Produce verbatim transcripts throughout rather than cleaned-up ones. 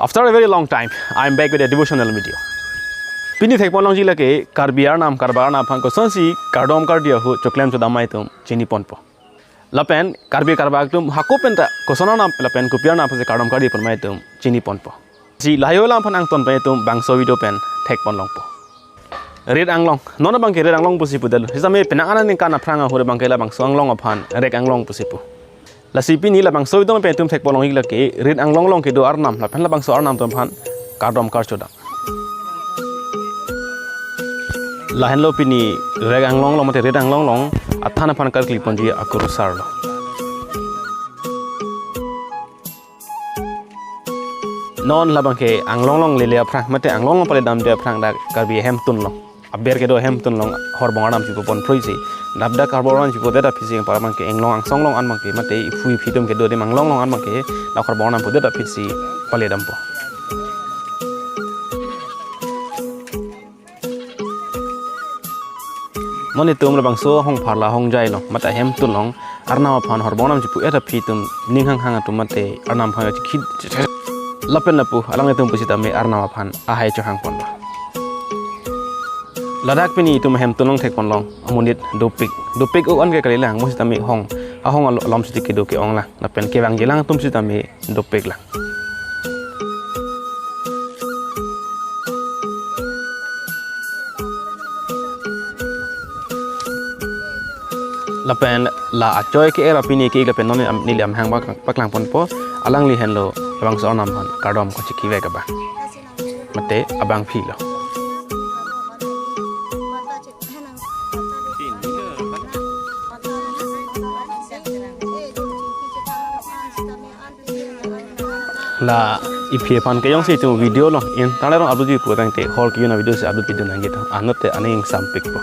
After a very long time, I am back with a devotional video. Pini thekpon longji lake Karbi Arnam, Karbak Arnam aphan kosonsi kardom kardi ahut choklem chodam atum chiniponpo. Lapen Karbi Karbak atum hako penta koson Arnam lapen kopi Arnam aphansi kardom kardi pon atum chiniponpo. Si lahai alam aphan angton pen atum bangso video pen thekpon longpo. Rit Anglong. Non abangke Rit Anglong pusi pudetlo. Sitame penang aningkan aphrang ahut abangke labangso Anglong aphan Rek Anglong pusi pu. Lasi pini labangso video pen atum thekpon longji lake Rit Anglong along kedo Arnam lapen labangso Arnam atum aphan kardom karchodam. Lahenlo pini Rek Anglong along mate Rit Anglong along athan aphan karkli ponji akurusar lo. Non labangke Anglong along lele aphrang mate Anglong along paledamde aphrang dak Karbi ahemtun along. Aber kedo ahemtun along horbong Arnam chipo pon phruisi. Dap dak horbong Arnam chipodet aphi si para abangke Anglong angsong along an abangke mate iphu iphi atum kedo adim Anglong along an abangke dak horbong Arnam pudet aphi si paledampo. Non itum labangso ahong pharla ahongjai along mate ahemtun along Arnam aphan horbong Arnam chipu-et aphi atum ning hanghang atum mate Arnam aphan chikhi lapen lapu alanglitum pusitame Arnam aphan ahai chohang ponlo. Ladak pini itum ahemtun along thekpon long amonit dopik. Dopik o-an ke kalilang mo sitame hong. Ahong alo-, alom siti kedo ke-ong lang. Lapen kevangji alang atum sitame dopik lang. Lapen la achoi ke-er apini ke lapen non am-, neli amahang bak-, paklang ponpo alangli henlo labangso Arnam aphan kardom kachikivek abang. Mate abangphi lo. La iphi aphan ke jongsi itum video lo in tanglerong upload ji putangte hor kiyuna video si upload video nangji to. Anut te aning sampik po.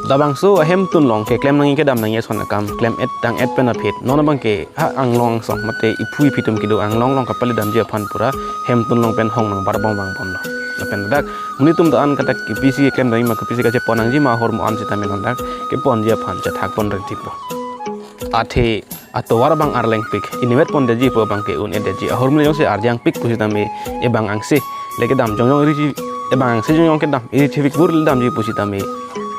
Labangso ahemtun along keklem nangji kedam nangji ason akam klem-et dang-et pen aphi non abangke ha Anglong angsong mate iphu iphi atum kedo Anglong along kapaledamji aphan pura hemtun along pen hong nang barbong bang ponlo. Lapen dak monit atum ta an kadak kepisi keklem damji ma kepisi kachepon nangji ma ahormu an sitame non dak keponji aphan chethak pon rengtipo. Athe atovar abang arleng pik, inimet pondetji pu abangke un-edetji. Ahormu jongsi arjang pik pusitame ebang angse le kedam jongjong iri chi, ebang angse jongjong kedam iri chivik bur le damji pusitame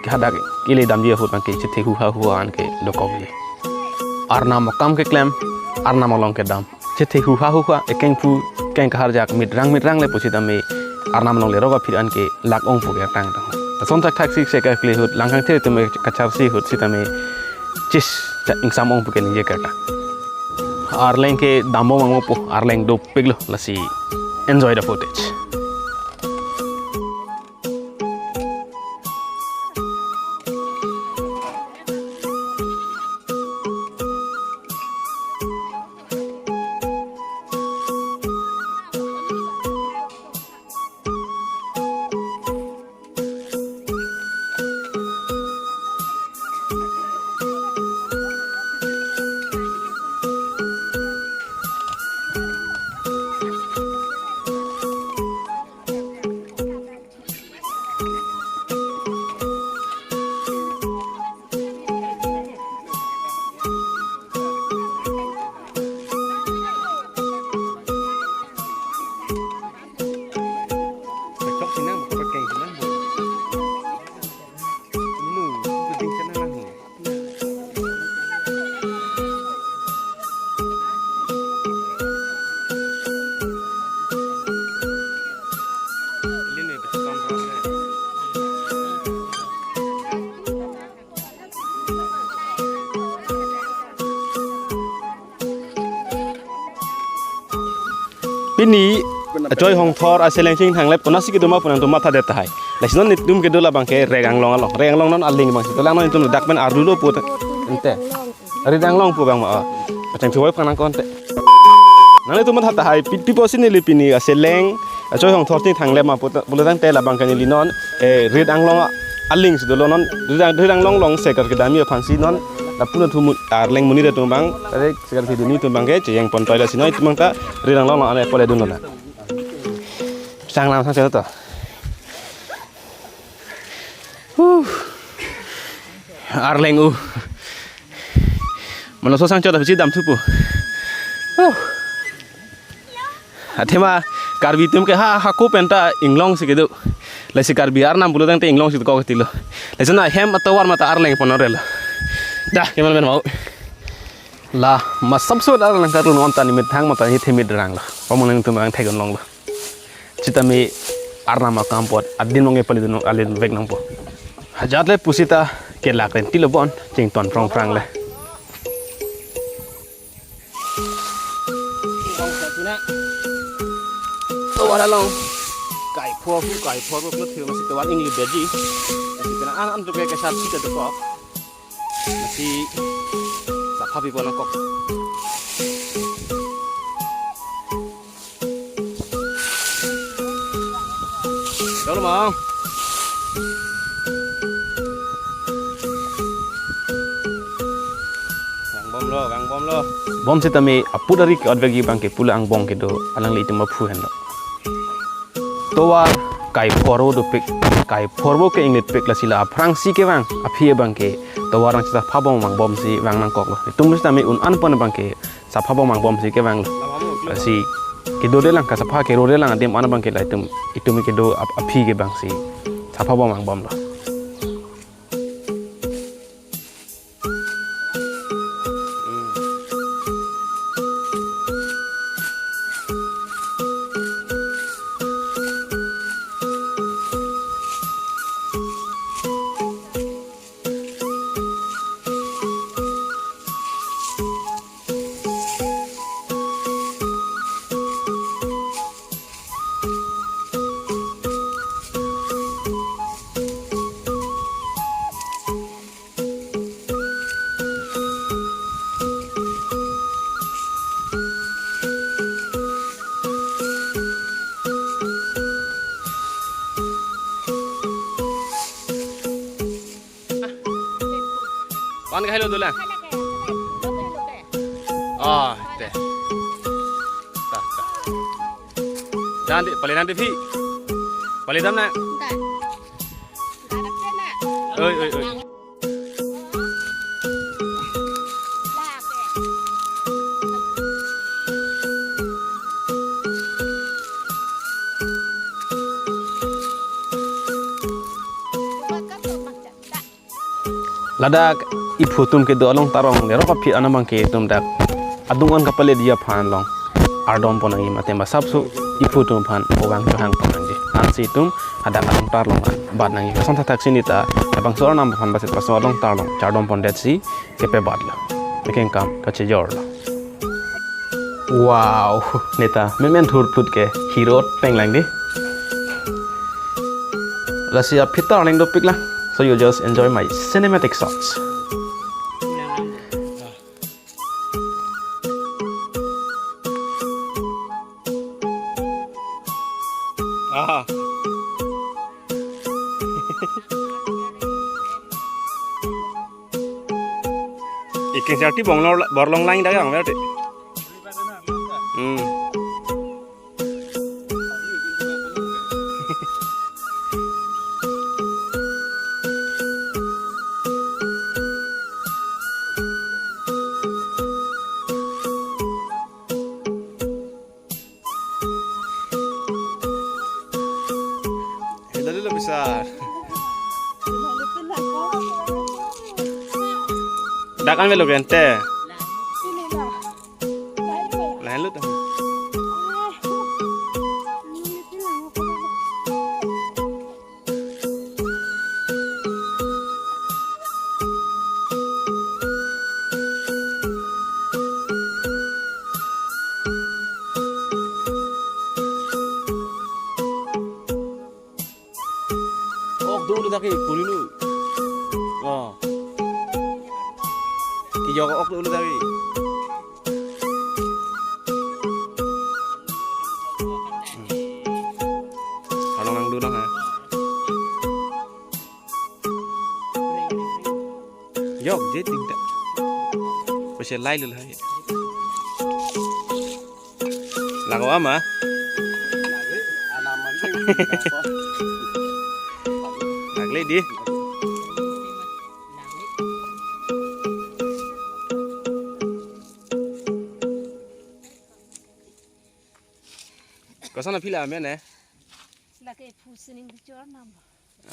ke hadak keledamji ahut abangke chethe huha huha an ke dokokji. Arnam akam keklem, Arnam along kedam. Chethe huha huha, ekeng phu, keng kaharjak, mitrang mitrang le pusitame Arnam along lerok aphi an ke lak ong pu ke tang tang. Lason thakthak si se karkli ahut, lang kangthe atum kacharsi ahut sitame chis cha ingsam ong pu ke ningje kata. Arleng kedam bom angmo po, arleng dopik lo, lasi enjoy the footage. Pini achoi hongthor aseleng chingthanglep konasi kedo ma pu nangtum mathadet tahai. Lasi non netum kedo labangke Rek Anglong along. Rek Anglong non aling abangsi dolang, non netum dak pen ardulo pu ente. Rit Anglong pu abang ma. Pacheng thuoi phanang konte. Nangtum matha tahai pi, pi pusi neli pini aseleng achoi hongthor chingthanglep ma pu ta, pulotangte labangke neli non, eh, Rit Anglong alingsi dolo non. Rit Ang-, Rit Anglong alongsi karkedamji aphansi non Lapu na thu mu-, Arleng monit atum abang, are sekarang si duni atum abang ke, cheyeng pon toilet si noi atum abang ta, rirang long long are pole dun lo na. Sang lang sang to. Huh. Arleng u. Mano so sang chot aphi dam thupo. Huh. Athema Karbi atum ke ha, hako pen ta inglong si kedo. Lasi Karbi arnam pulo tangte inglong si kok tilo. Lasi na hem atovar mata Arleng pon relo. Dah, keman men mau. La, masap so Arleng karun on ta nimit thang mata ni themit rang lo. Pamang atum abang thegon long lo. Sitame arnam akam apot adin long ke pali dun alim vek nangpo. Hajat le pusita kelak ren tilo bon, chington prong prang le. Tovar along. Kai phor hu, kai phor hu, klot hiu masih tovar ingli beji. Masih kena an an tuke kesar sih ke dekok. Masih sapha pi pon nangkok. Chalo mang. Gang bom lo, gang bom lo. Bom sitame aput ari ke-ot vekji abang ke pulo angbong kedo alangli itum aphu henlo. Tovar kai phor vo dopik, kai phor vo ke inglitpik lasi la aphrangsi kevang, aphi abang ke tovar nang chita phabom mang bom si vang nangkok lo. Itum sitame un an pon abang ke sapha bom mang bom si kevang lo. Lasi kedo de lang ka sapha kero de lang adim an abang ke la itum, itum kedo ap-, aphi ke abang si sapha bom mang bom lo. Pan kahai lo dolang. Oh, teh. Tah, tah. Dan di, pali dan di phi. Pali dan na. Oi, oi, oi. Ladak iphu atum kedo along tarlong lerok aphi anam abang ke itum dak adung an kapaledetji aphan along ardom pon nangji mate masap so iphu atum aphan kovang chohang pon nangji. Ansi itum hadak along tarlong an bat nangji. Lason thakthak si neta labangso arnam aphan basit laso along tarlong chardom pondetsi kepebat lo. Mekeng kam kachejor lo. Wow, neta memen thurphut ke hero peng lang di. Lasi aphi ta arleng dopik lang. So you just enjoy my cinematic shots. Ah. Iking sarti bong lor, bor long lang dak ang berarti. Hmm. Hello, hello, besar. Dak an melo gente. Lain lut. Ok dulu dak ke, kulinu. Oh. Kejok ok dulu dak ke. Hmm. Kalau nang dulu ha. Yok, je tingta. Chelai lul hai. Lago ama. Lagle di. Koson aphi la amen eh? Lake phu sining di chor nam.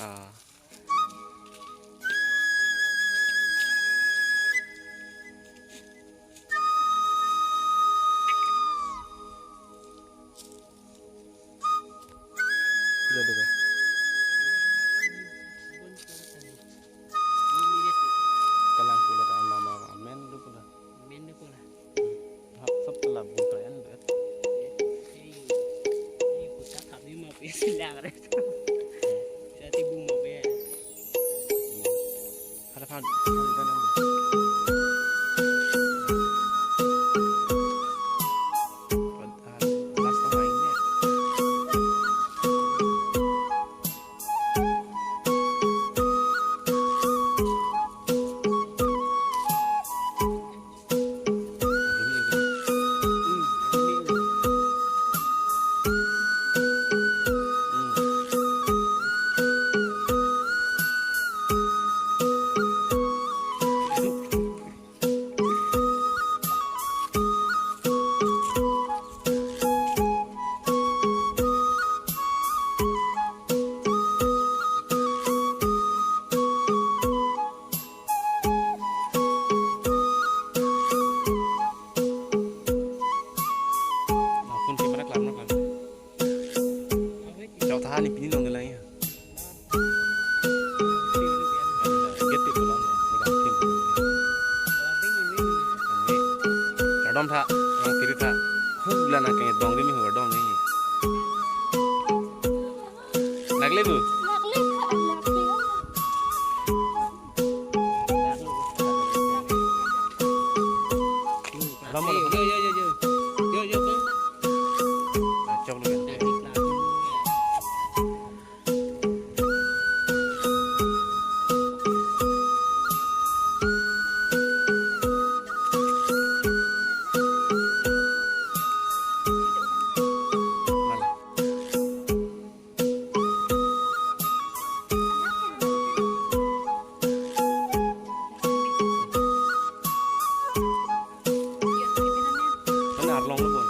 Ah. Iya, iya. Kalang pulo ta nama amen do pulo. Amen do pulo. Hap sab telah buka en bet. Ada phan. Last time ini. Phone camera klam na klam. Chau tha ni pini nong nilai ya. Get ti pulang ya. Ni bang phim. Ni. Chadom tha, ang kiri tha. Hula na keng dong ni mi hu dong ni. Lagle bu. Yo, yo, yo, yo. Yo, yo, yo. Chok lo. Kan arlong lo bon.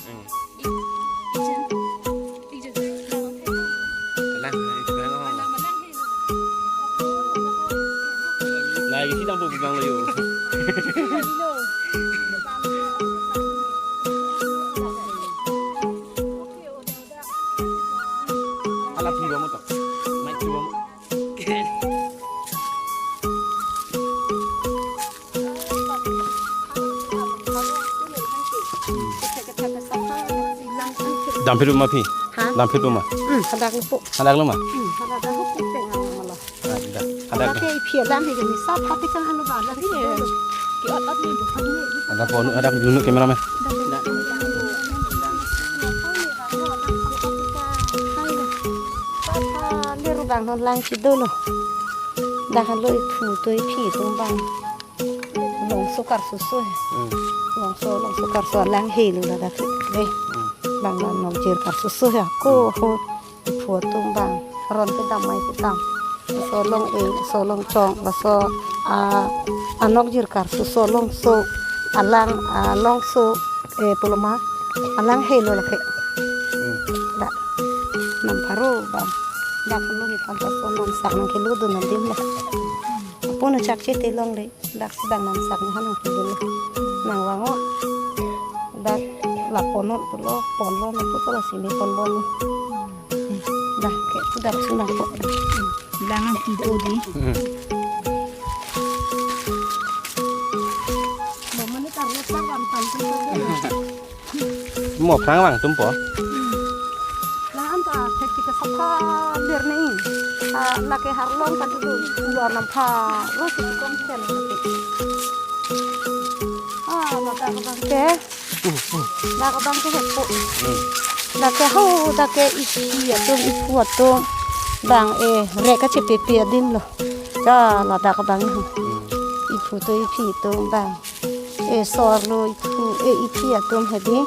Hmm. Lang, itu yang ngomong. Lagi sih tampuk bilang lo yuk. Alat dua motor. Mic dua motor. Dam phit ma phi? Ha? Dam phit ma? Hmm, hadak lupo. Hadak lo ma? Hmm, hadak dah hukum teng ang malah. Ah, dah. Hadak. Hadak ke iphi alam he ni sa phatik kan anu ba alam he. Ada pon, ada dulu kamera me. Lir bang non lang si dolo. Dah lo iphu to iphi atum bang. Longso karsoso. Hmm. Longso, longso karso alang helo ladak dei. Hmm. Bang bang nokjir karsoso ya. Ko ho. Iphu atum bang. Ron kedam mai kedam. Laso long-e, laso longchong, laso, ah, anokjir karsoso longso, alang, ah, longso, eh, pulo ma, alang helo lake. Hmm. Dak, nam pharo bang. Dak lo ni panta so nam sak nangkelo dun adim la. Apo no chak che te longle. Dak si bang nam sak ni hanang kilo. Nang vang o. Dak la ponlo pulo, ponlo na pulo si me ponlo. Dak ke tu dak si nang po. Lang ang kido di. Hmm. Mo aphrang vang atum po. Lahan ta thek thek sapha lir nai. Ah, lake harlong ta dulu dua nam pha. Ro si kom chen. Ah, ladak abang ke. Ladak abang ke hepo. Hmm. Lake ho, lake isi atum, iphu atum. Bang e, re kachepepe adim lo. Ja, ladak abang. Hmm. Putu iphi atum bang. E sor lo iphu, e iphi atum hedi.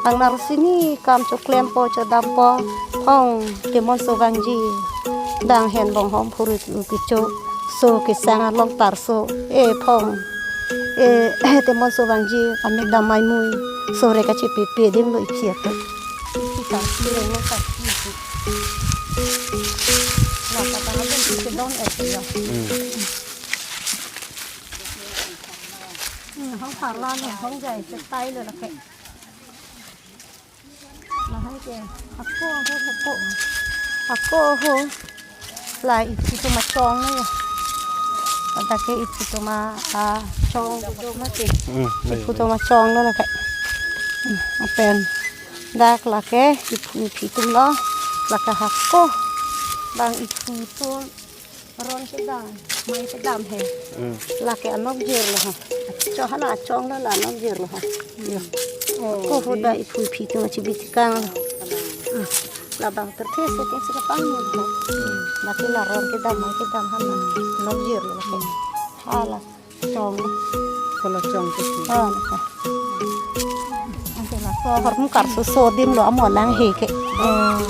Bang nar sini kam choklempo chodampo. Phong Temonso Vangji. Bang hen bong hom phurut u kecho. So kesang along tarso. E phong. E Temonso Vangji. Amek dam mai mui. So re kachepepe adim lo iphi atum. Iphi tarsi lo tarsi. Lata tang abang si kedon et ya. Hmm. Hmm, hong parla lo, hong jai se tai lo lake. Lahai ke, ako ho, ako. Ako ho. La iphi atum achong lo ya. Anta ke iphi atum a, achong do mati. Hmm, iphi atum achong lo lake. Hmm, apen. Dak lake, iphu iphi atum lo. Lake ako. Bang iphu atum. Ron kedam, mai kedam he. Hmm. Lake anok jir lo ha. Cho hala achong lo la anok jir lo ha. Yo. Oh, ako ho da iphu iphi atum chibi tikang lo. Hmm. Labang terthe se ke sika pang lo. Hmm. Lake la ron kedam, mai kedam hala. Anok jir lo lake. Hala chong lo. Kolo chong ke si. Oh, lake. Ante laso ahormu karso so adim lo amo lang he ke. Hmm.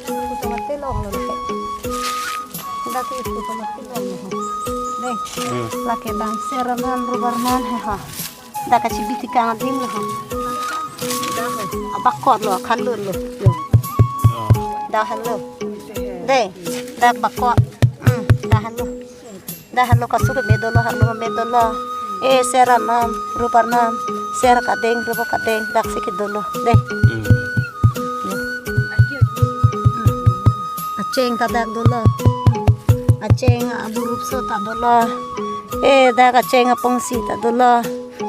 Iphu atum ate long lo lake. Dak iphu atum ate long lo. Dei. Hmm. Lake bang ser arnam, rup arnam he ha. Dak kachibi tikang adim lo ha. Dak he. Abakot lo, khalun lo. Yo. Oh. Dak helo. Dei. Dak bakot. Hmm. Dak helo. Dak helo kasu keme dolo, helo keme dolo. E ser arnam, rup arnam, ser kadeng, rup kadeng, dak si ke dolo. Dei. Hmm. Acheng ta dak dolo. Acheng aburup so ta dolo. E dak acheng apongsi ta dolo.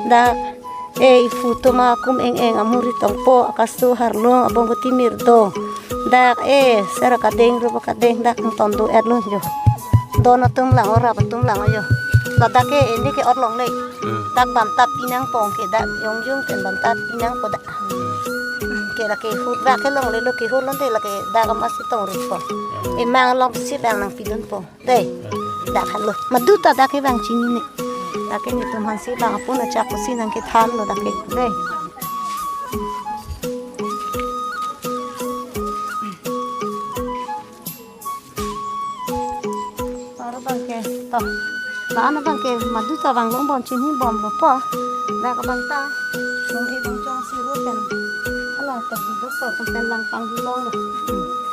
Dak e iphu atum akum eng eng amuri tongpo akasu harlung abong kuti mir do. Dak e ser kadeng rup kadeng dak ton do et lo yo. Don atum lang orap atum lang yo. Ladak ke ini ke orlong le. Hmm. Dak banta pinangpo ke dak yong yung ten banta pinangpo dak. Hmm. Ke lake hut dak ke longle lo ke hut lonte lake dak amat si tong rutpo. Hmm. Emang long si bang nangpidunpo. Dei. Dak helo. Madu ta dak ke bang chinine. Dak ke netum aphan si bang apun achak pusi nangkethan lo dak ke. Dei. Aro bang ke to. La-an abang ke madu ta bang longbom chinibom lo po. Dak abang ta. Long e long chong si ro pen. Hala ta di doktor pen lang pangdun longlo.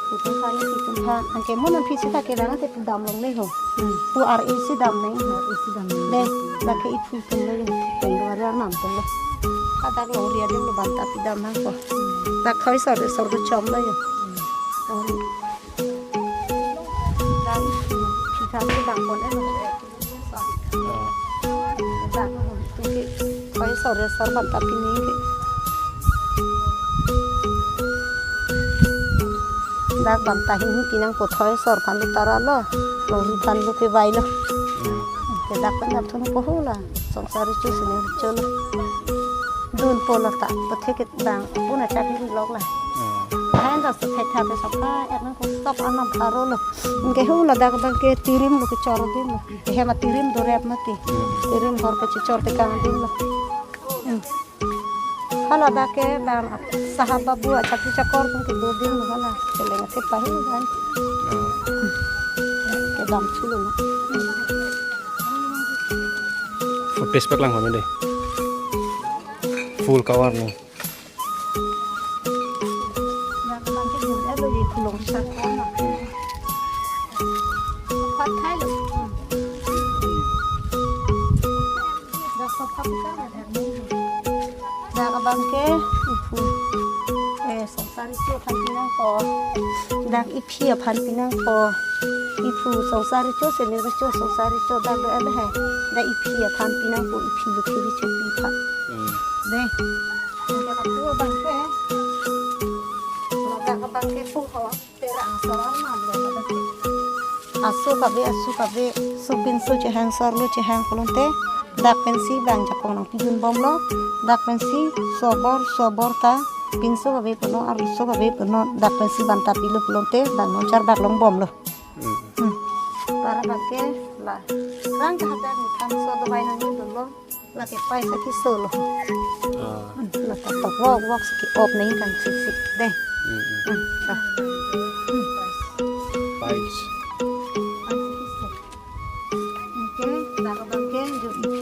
Pu atum aphan, pu atum aphan. Anke mo non phi seta ke bang ate pu dam longle ho. Hmm. Pu ar isi dam nang. Ar isi dam nang. Dei, dak ke iphu atum lo yo. Pen do ari arnam atum lo. Hadak longri adim lo banta pidam nangpo. Hmm. Dak thoi sor sor do chom lo yo. Hmm. Thoi. Dak phi thang ke bang pon e lo. Ah. Dak lo. Tum ke thoi sor sor banta pining ke. Dak banta hini pinangpo thoi sor aphan lo tara lo. Longri aphan lo kevai lo. Hmm. Ke dak pen dak thunpo hula. Songsar recho sini recho lo. Dunpo lo ta. Pathe ke bang. Puna chak hini lok la. Hmm. Hai dak se thek thak ke sokha. Ek nang ko stop anam karo lo. Ke hula dak bang ke tirim lo kechor adim lo. Ke hem atirim do rep mati. Hmm. Tirim hor kechechor tekang adim lo. Hmm. Hala dak ke bang sahab babu achak chakor pun ke do adim lo hala. Keleng ase pahu kan. Hmm. Ke bang chulo na. Full face pack lang kami dei. Full cover ni. Dak abang ke jur elo ye pulong sat kona. Phat thai lo. Dak sopha pika na dak ni. Dak abang ke iphu. Eh, songsar recho aphan pinangpo. Dak iphi aphan pinangpo. Iphu songsar recho, seni recho, songsar recho dak do elo he. Dak iphi aphan pinangpo, iphi lo kiri cho pi aphan. Hmm. Dei. Dak apu abang ke. Dak abang ke pu ho. Tera Aso kave, aso kave, so pinso chehang, so arlo chehang pulote, dak pensi bang jakong nangpidun bomlo, dak pensi sobor, sobor ta, pinso kave puno, arloso kave puno, dak pensi banta pilo pulote, bang non char bak long bomlo. Hmm. Hmm. Para bangke la, rang kahadak ni than so dovai nangdunlo. Lake paisa kesolo. Ah. Hmm, lake tok wok wok si ke-op nangji kan sik sik dei. Hmm, hmm. Hmm, ah. Hmm. Pais. Oke, dak abangke jo iphi.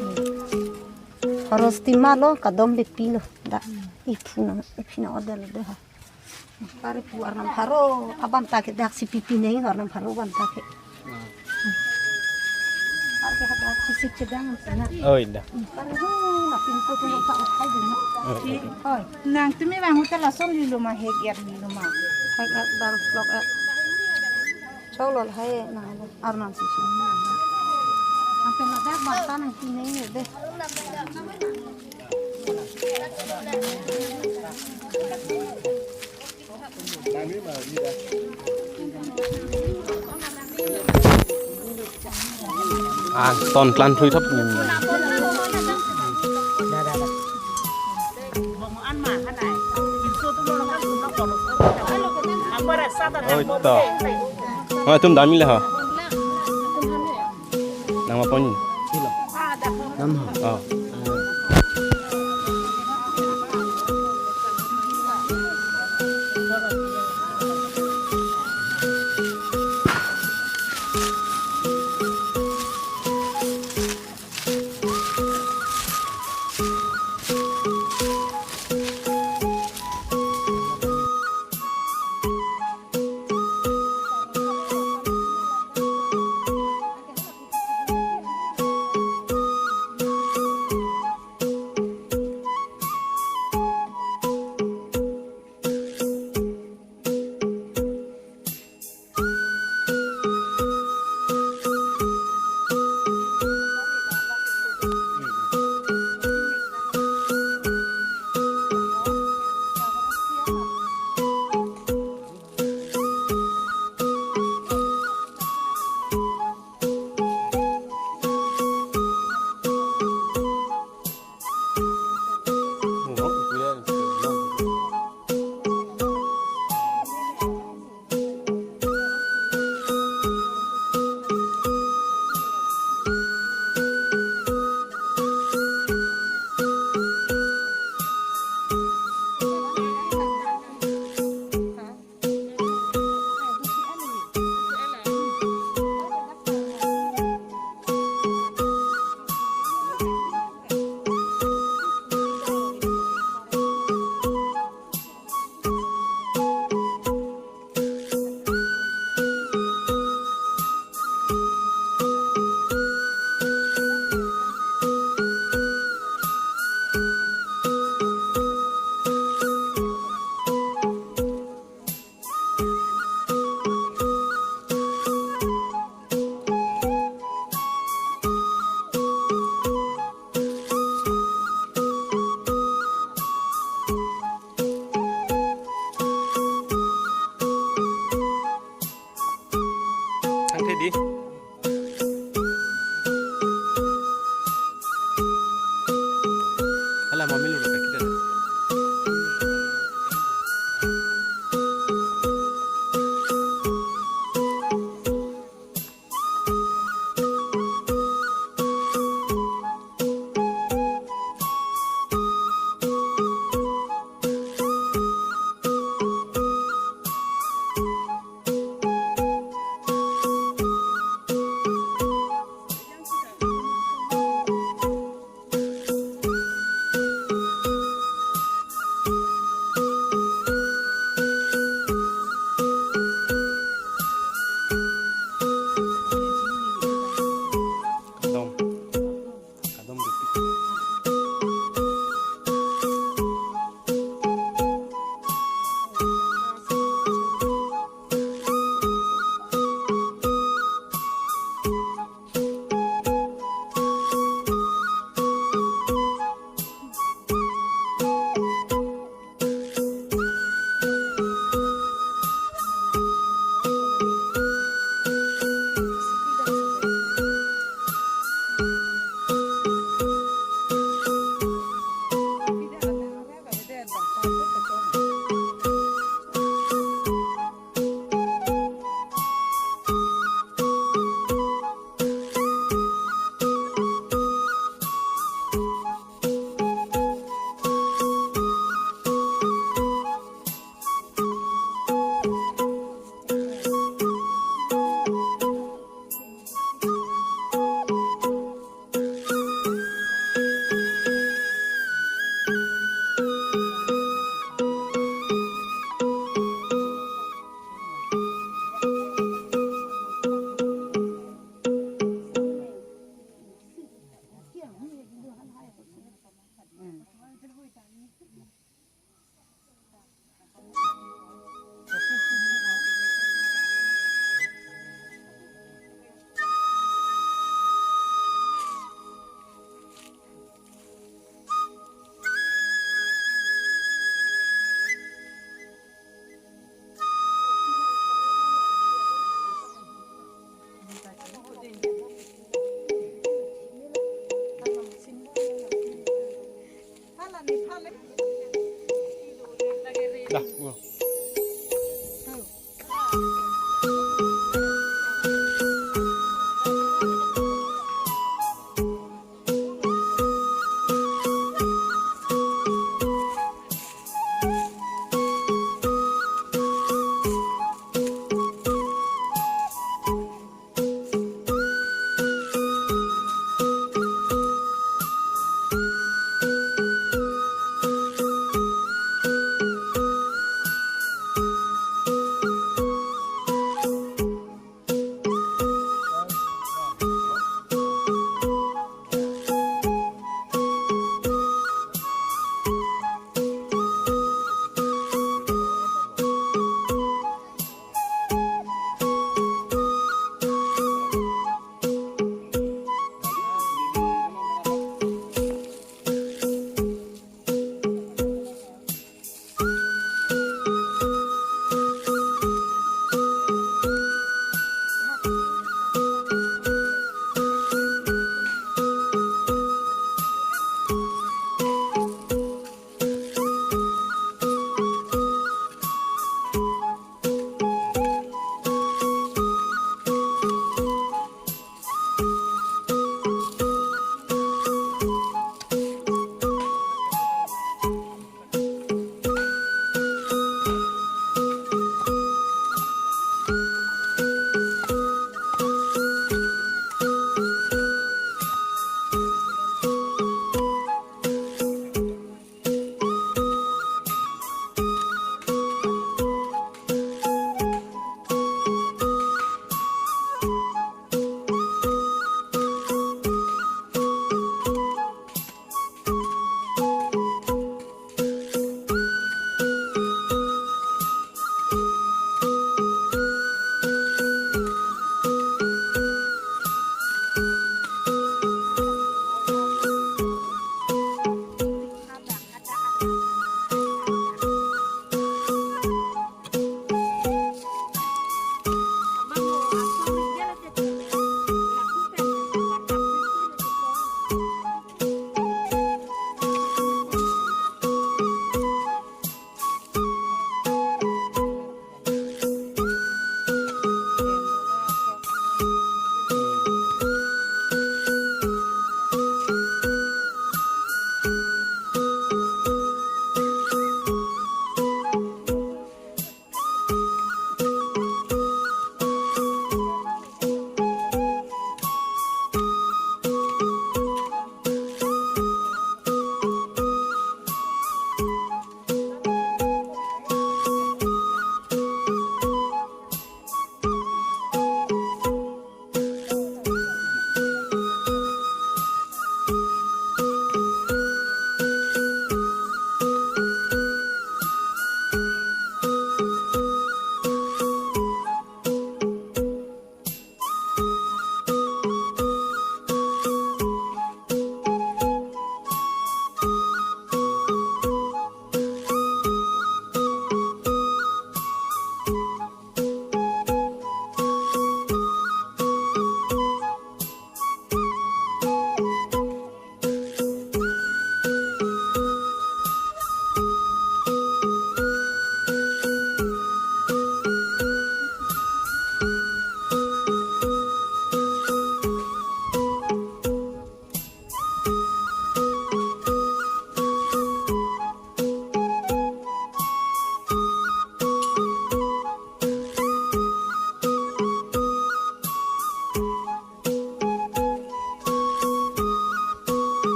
Harus timalo kadom bepilo. Dak iphu nang, iphi nang odel dei ha. Pari pu arnam pharo, abang ta ke dak si pipi neng arnam pharo bang ta ke. Pari ke hadak kisik chedang sana. Oi, dah. Pari hu, na pintu tu tak uthai dun. Oi. Oi. Nangtum me bang hotel ason lilo ma hek yar lilo ma. Hek yar dal blok yar. Cholo hai na arnam si si. Ape na dak bang ta nangpi neng dei. An ton klan thui thap pu. Oi to. Oi, tum dami le ha. Nangma pon. Silo. Nam ho. Oh. Thangthe di. Hala, mami lu kita.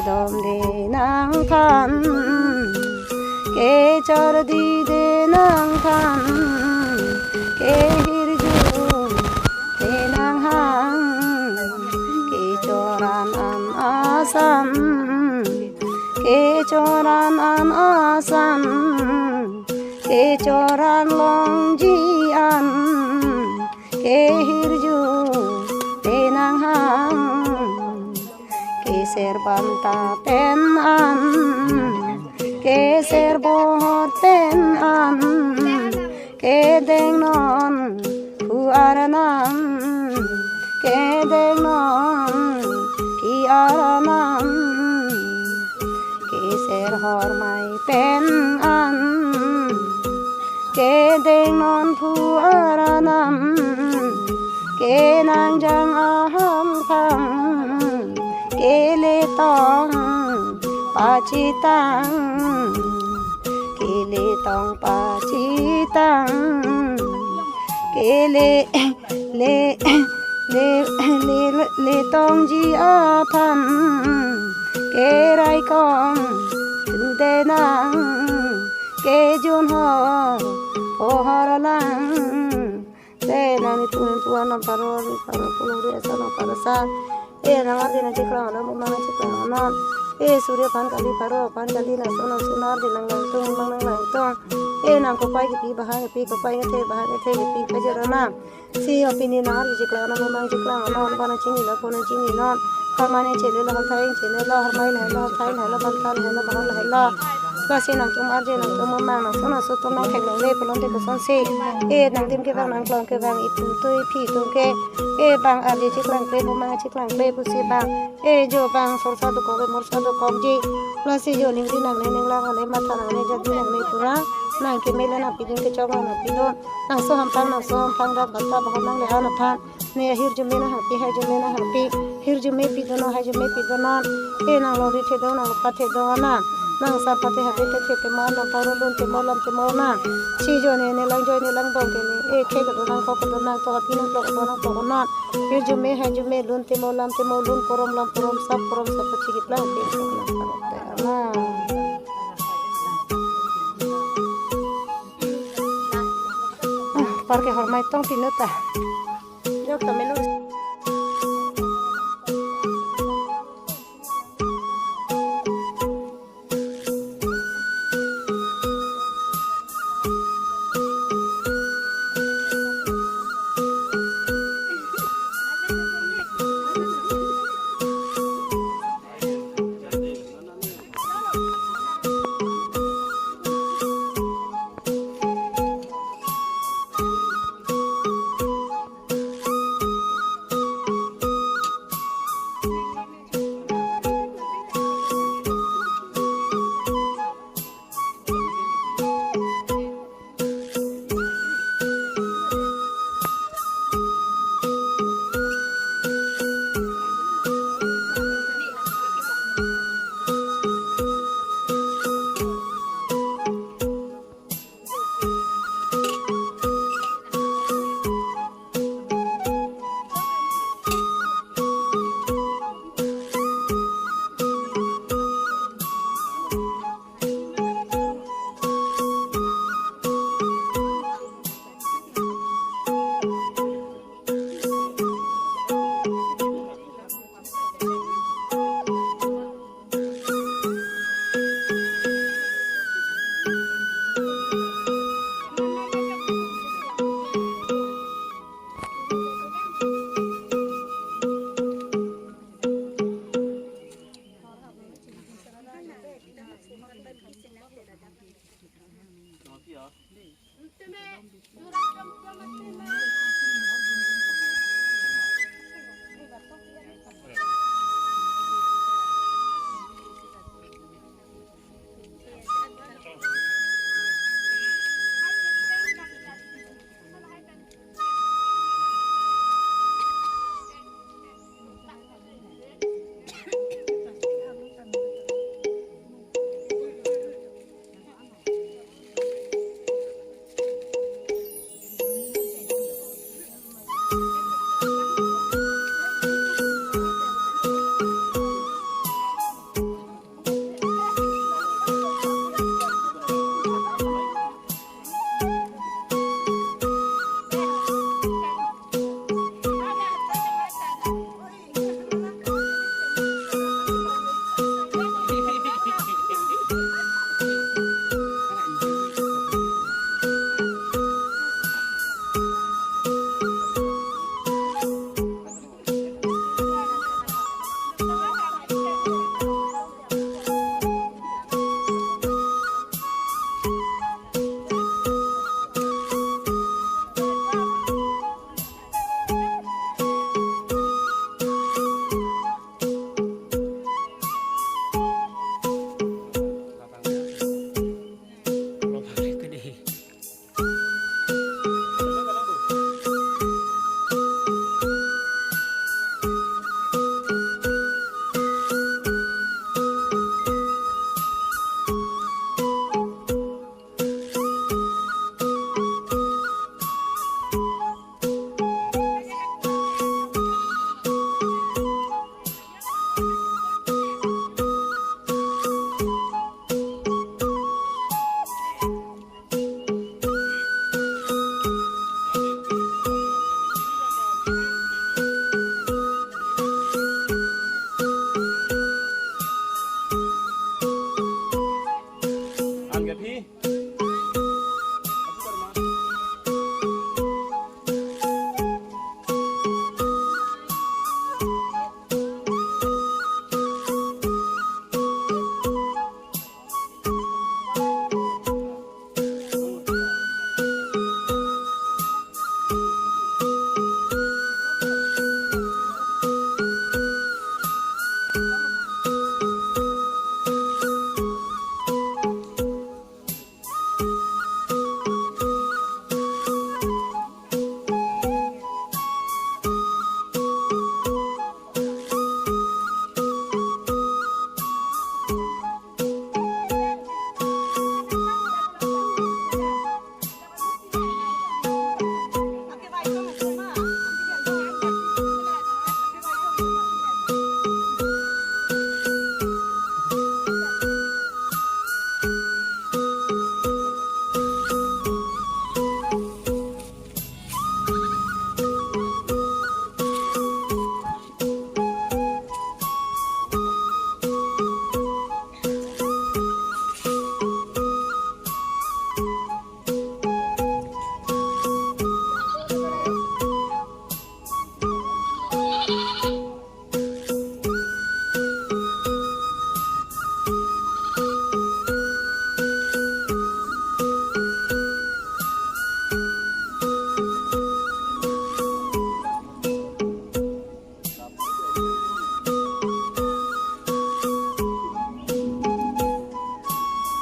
Dom de nangthan, kechor di de nangthan, kehirjume nanghang, kechoran an asam, kechoran an asam, kechoran longji an, kehirjume nanghang. Keser banta pen an, keser bohot pen an, kedeng non phu arnam, kedeng non phi arnam, keser hormai pen an, kedeng non phu arnam, kenangjang ahamphang, keletong pachitang, keletong pachitang, kele le le le le letongji aphan, kerai kong tu de nang, kejun ho pohor lang. Te nangtum pu anam paro, ni paro, pu nang ri asa nang paro sa. E nang ardi nangcheklang non, mo nangcheklang non. E surya aphan kali, paro aphan kali, nangtum nangtum ardi nanglangtung, nang nanglangtung. E nang kopai kepi bahai kepi, kopai kethe bahai kethe kepi, pajero nang. Si yo pini nang ardi cheklang non, mo nangcheklang non, ba nangchini non, pu nangchini non. Hormai nangchele lo, horthai nangchele lo, hormai lahelo, horthai lahelo, banta lahelo, bahot lahelo. Lasi nangtum arje, nangtum amang, nangtum nangso atum nangthek nangle pulote kosonsi. E nangdim kevang, nangklong kevang, itum tui phi atum ke. E bang arje cheklangkle, mo mang cheklangkle pusi bang. E jo bang sorsa dokok, e morsa dokokji. Lasi jo ningri nangne, ninglang nangne, matha nangne, jadi nangne pura. Nang keme le nangpidun, kechok nangpidun. Nangso hamphang, nangso hamphang, dak banta bahot nangle anaphan. Ne hirjume nanghangpi, haijume nanghangpi. Hirjume pidun non, haijume pidun non. E nang longri thedung, nang lopat thedung nang. Nang sampate hade te the te ma, nang paro lun te mo, lam te mo nang. Si jo ne, nelang joi nelang bong ke ne. E khei kedo nang, khok kedo nang, to api nang, tok kedo nang, tok non. Hirjume, haijume, lun te mo, lam te mo, lun korom, lam korom, sap korom, sap kochi kiplang te nang, nang. Ah, parke hormai tong pinu ta. Jok ta melu.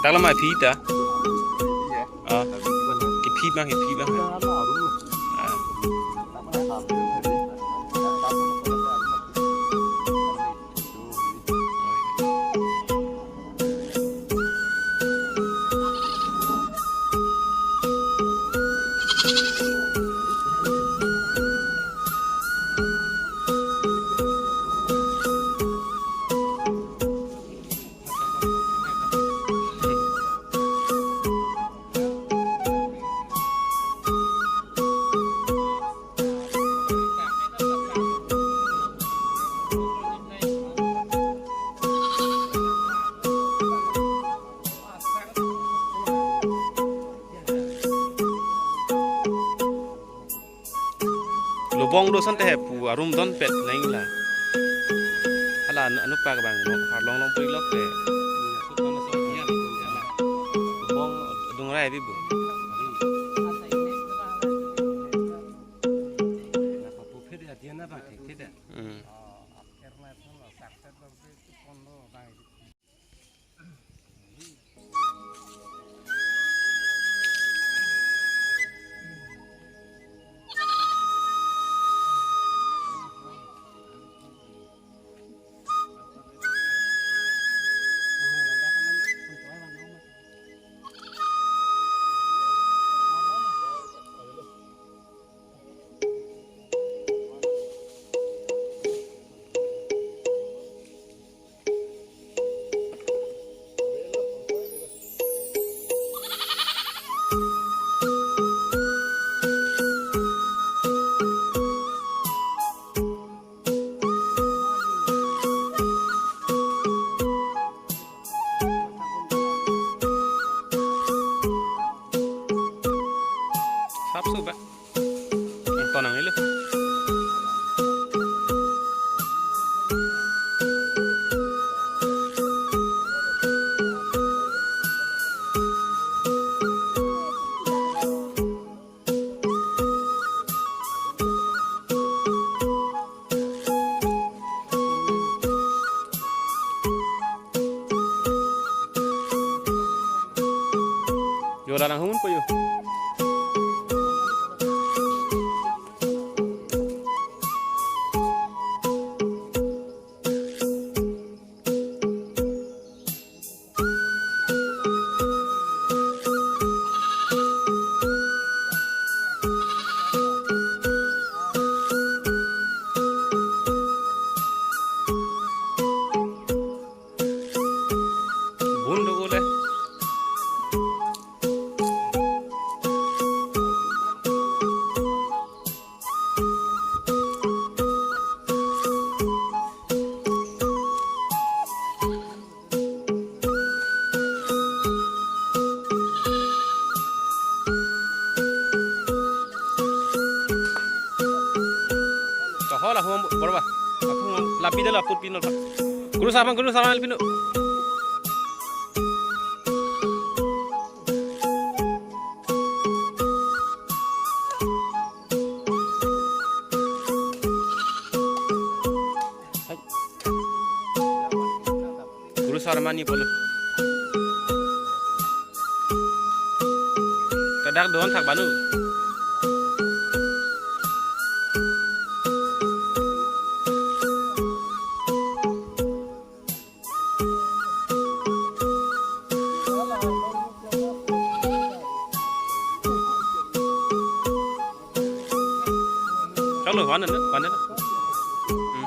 Dak lam aphi ta. Ah. Kephi abang, kephi abang. Ah. Lobong do asonte he pu arum donpet nangji la. Hala anu, anu pak abang no arlong long pui lok te. Lobong adung rai bi bu. Hmm. Sapso ba. Ang tonang ilo. Yo, dalang humun po yo. Bun do ole. Tohol ahum borba. Apung lapi dalo aput pino. Guru sarman, guru sarman pino. Guru sarman ni polo. Kadak don thak banu. Chalo, one hundred, one hundred. Hmm.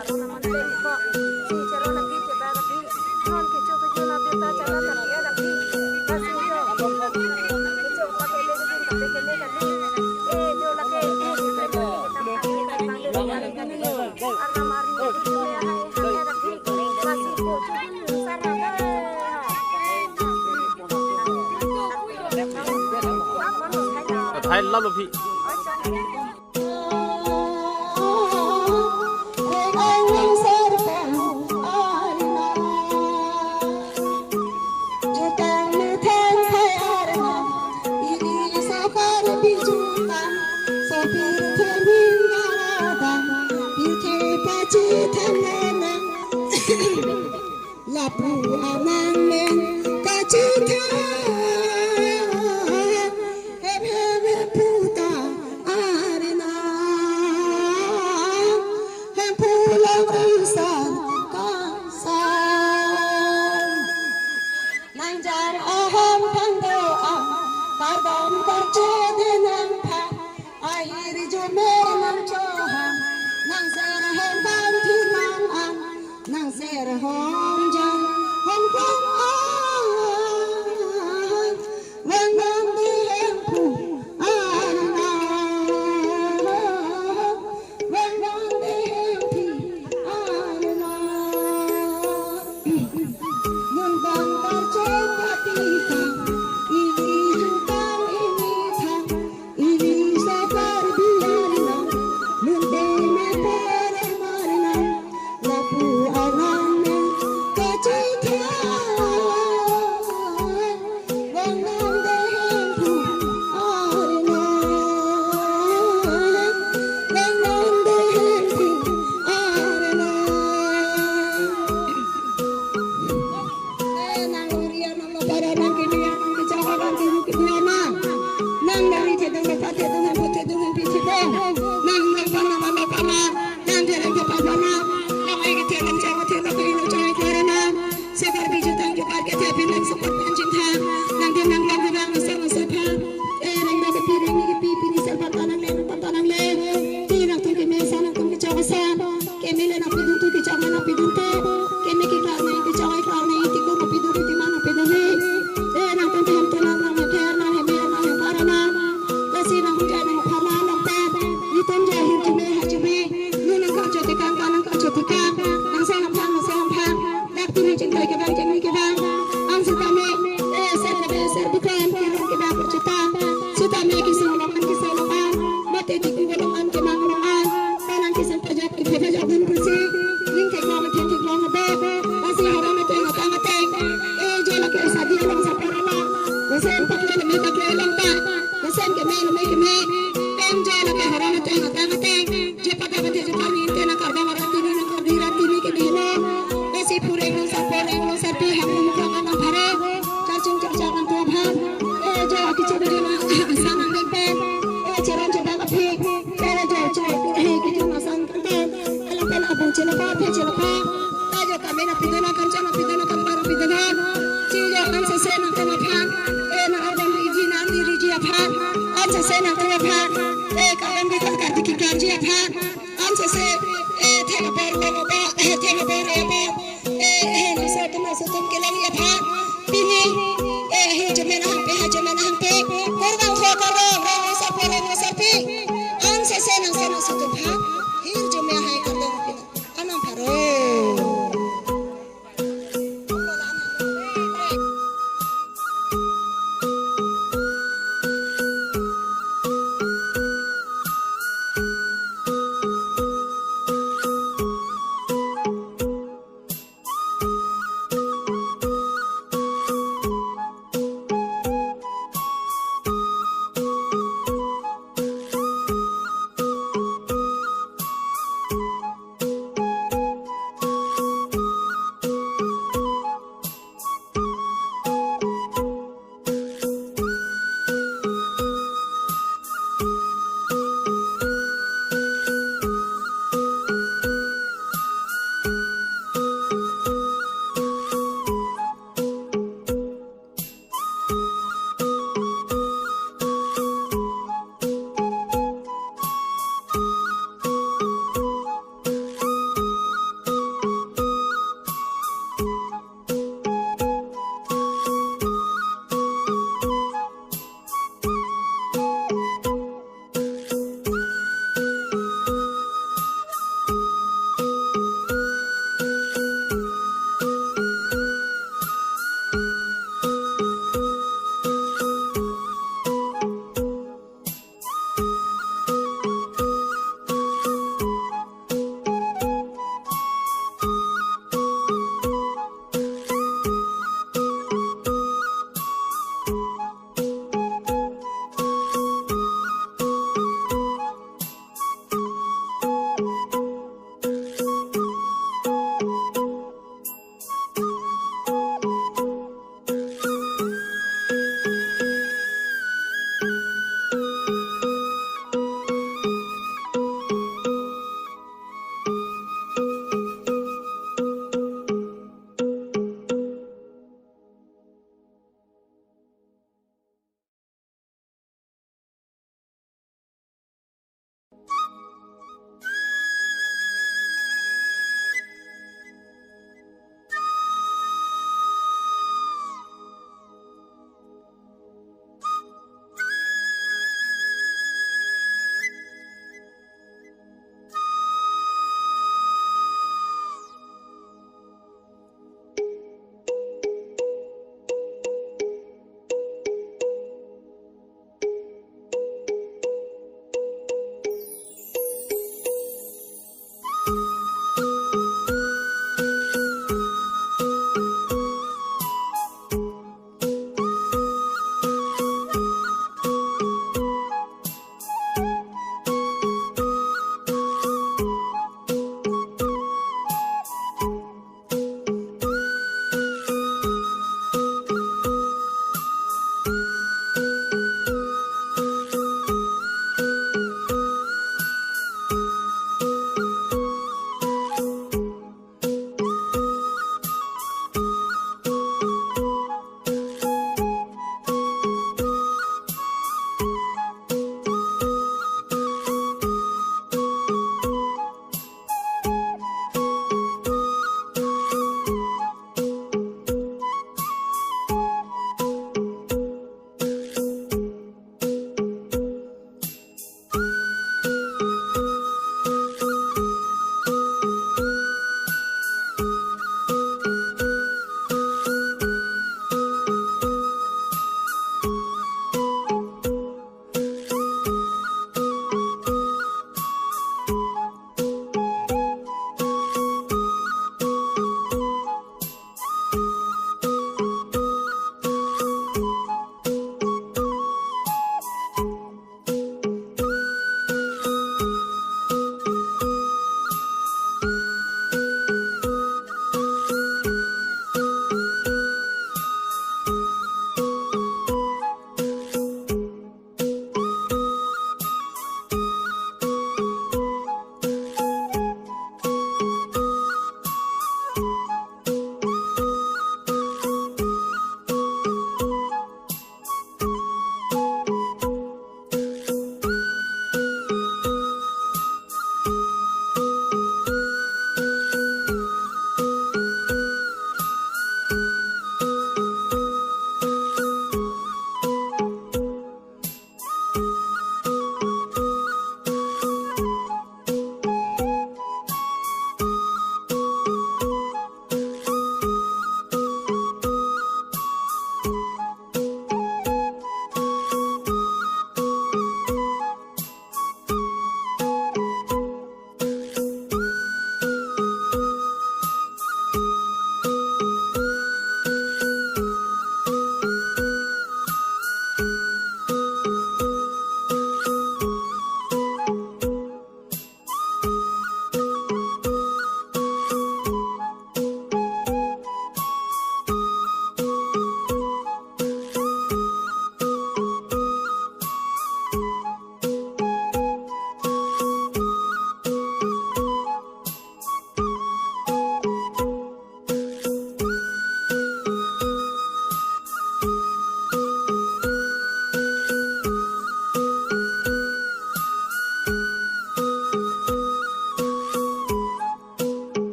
Aro naman pen ko. Si chero lagi chebak lagi. Non kecho kecho na peta chana tadi ya lagi. Pasi jo. Kecho pakai lagi, pakai lagi lagi. Eh, jo lagi. Eh, kita lagi, kita lagi, kita lagi. Arnam arni itu ya, hai, hai, lagi. Pasi ko, sarang, hai. Hai, lalo phi. Lapu anang men kachitha, hem hem hem puta arna, hem pulang isar kasar. Nangjar aham thangdo am, kardom karcho de nangpha, ahir jume nangchoham, nangser hem bang thinang am. Nangser hom jan hom kong ai, vang nang de hemphu arna, vang nang de hemphu arna. Nang bang karcho katika, ili jutang ili thang. Ili sakar biarna, nunde me pore marna, lapu anang me kachitha, vang nang de hemphu arna, vang nang de hemphu arna. Eh, nang uri anang lo para nang kini anang kecak anang kini kini anang. Nang dari thedung lo pa thedung, hemphu thedung, hemphi thedung. Nang nang pa nang nang pa nang. Nang jereng ke pa pa nang. Nang ai ke thedung chak thedung ke ino chak ke nang. Sekar biju tang jukar ke thepin nang support panjing tha. Nang ke nang nang nang nang se nang se tha. Eh, nang nang ke piring ni ke pi pi ni ser pa ta nang le, pa ta nang le. Ti nangtum keme sa nangtum kechok sa. Keme le nangpidun tu kechok nangpidun tu. Keme keklang nang kechok keklang nang, tiku nangpidun, timan nangpidun he. Eh, nangtum hem tu nang, nang hem ther nang, hem ber nang, hem para nang. Lasi nang hunjai nang pharman nang pen. Itum jai hir jume ha jume. Nu nang kachoti kang, nang kachoti kang. Nang sa ham phang, nang sa ham phang. Dak tini chingkai kevang, chingni kevang. Ang sitame, eh, ser kebe, ser bukan, kirung kevang kachota. Sitame kisung longan, kisung longan. Mate tiku longan, kemang longan. Palang kisung pajak, ipe pajak dun kursi. Ling theklong, thek theklong abe. Lasi haram ateng, atang ateng. Eh, jo lake sadi along sapar along. Mesen pakle leme pakle along ta. Mesen keme leme keme. Em jo lake haram ateng, atang ateng. Je pada pada je pani inte nang kardom arat tini nang kardi rat tini ke dihlo. Lasi pureng nang sapor reng nang sarpi ham nang mukhang nang pharo. Charchung charchak nang tuap ham. Eh, jo akichuk je nang asang nang dek pen. Eh, cheron chebak aphi. Eh, jo cho. Eh, kichung asang kante. Alam pen abang chelo pa, phe chelo pa. Eh, jo kami nangpidun nang kamchang nangpidun nang kampar nangpidun nang. Si jo ang sese nangtum aphan. Eh, nang ardom riji nang ni riji aphan. Ang sese nangtum aphan. Eh, kardom ke kar kardi kikar ji aphan. Ang sese, eh, thek abor long abor, eh, thek abor abor. Eh, eh, nang so tum, nang so tum kelang aphan. Pini, eh, hir jume nang hangpe, ha jume nang hangpe. Kurvangthu kardom, rong sarpo, rong sarpi. Ang sese nang so nang so tum aphan. Hir jume hai kardom pini. Anang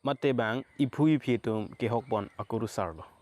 mate bang iphu iphi atum kehok pon akurusar lo.